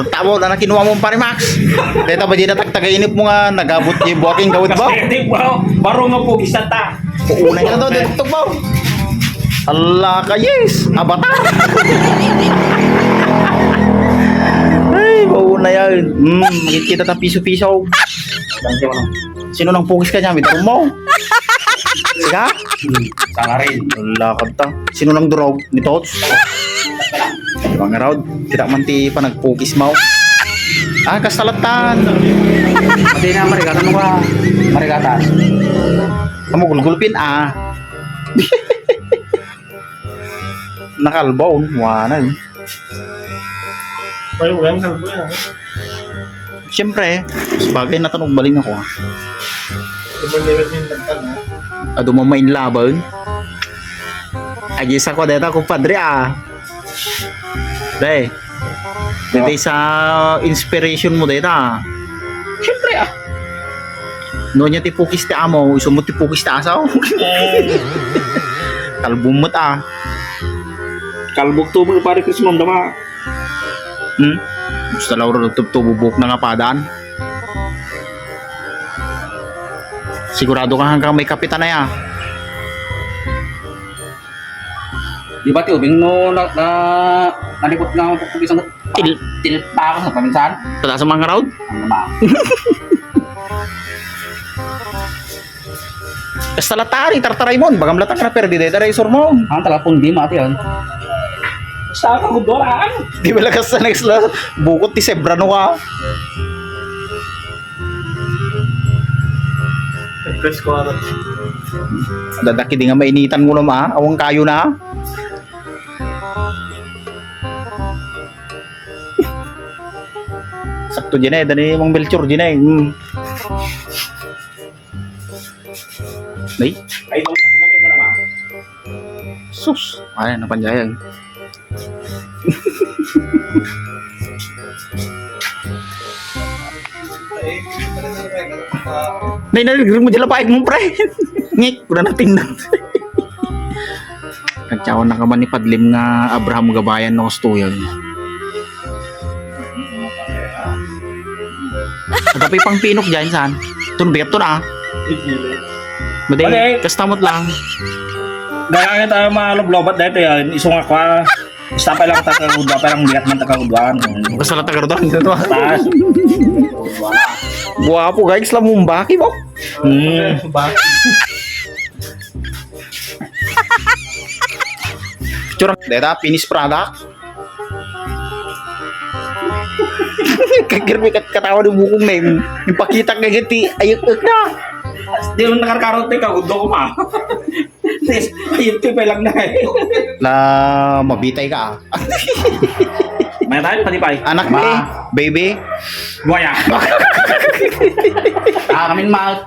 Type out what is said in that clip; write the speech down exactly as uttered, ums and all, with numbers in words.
Tabo na nakinuha mo, pare Max. Deta ba di na tagtagainip mo nga nagabot di buhaking gawit ba? Kasi, di ba? Baro nga po, isa ta. Unay na daw, dito ba? Ala ka, yes! Abata! Ay, mauna yan. Hmm, makikita ta piso-piso. Sino nang pukis ka niya? May tarong mo? Siya? Hmm, sana rin. Wala ka ta. Sino nang durog? Ni Tots? Mga raod, kita man ti panagpukis mo. Ah, kastalatan. Pati na, marigatan mo ka. Marigatan. Kamu gulgulpin, ah. Nakalbaw, wala na yun. Ay, wala, nakalbaw yan. Siyempre, bagay na tanog balin ako, ah. Tumaliwas yung tagtag, ha? Adu mo main laban. Agisa ko deta, kumpadre, ah. Day. Deta sa inspiration mo deta, ah. Siyempre, ah. No niya ti pukis ti amo, isu mo ti pukis ti asaw. Kalbum met, ah. Kalbuk to mo, pare Chris, mo, dama. Hmm? Gusto lauro tubtububok na nga padan. Sigurado ka hanggang may kapitan na ya. Di ba ti ubing no na, na, nalipot nga ang pagpag-isang Til- tilpa ako sa paminsan? Tataas ang mga crowd? Ano ba? Basta latari, tartaray mo. Bagam latang na perdi, dahil taray sur mo. Ang talapon, di mati yan. Sa kagudoran. Di ba lakas sa next la? Bukot ti sebra no ka. Press ko, ano? Dadaki di nga mainitan mo naman, ah. Awang kayo na. Sakto dyan eh, dani mong Melchor dyan eh. Hmm. Nay? Ay, ito, ito, ito, ito, ito. Sus, ay, napanyayan. Nay, naligrang mo dyan lapait mo, pre. Ngik, wala na tindak. Nagtsawan na ka man ni Padlim nga Abraham Gabayan no kastoyan. Ada pa'y pangpinok dyan, saan? Ito, nabigat to na, ah. Madi, okay. Kastamot lang. Dala kita malublobat dito yan. Isungak ko, ah. Basta pa lang taga-Gudua, parang bigat man taga-Guduan. Basta lang taga-Guduan, dito, ah. Tas. Guwapo, guys, lamumbaki mo. Hmm. Tsura, deta, finished product. Kagirmi kat katawa ni bukong na yun. Ipakita ka gati, ayuk-ayuk na. Di mo nakarkarot na ikaw, gusto ko pa. Tis, ayun, tipay lang na eh. La, mabitay ka, ah. May tayo, pati pa eh. Anak ni, baby. Buhaya. Ah, kamin mouth.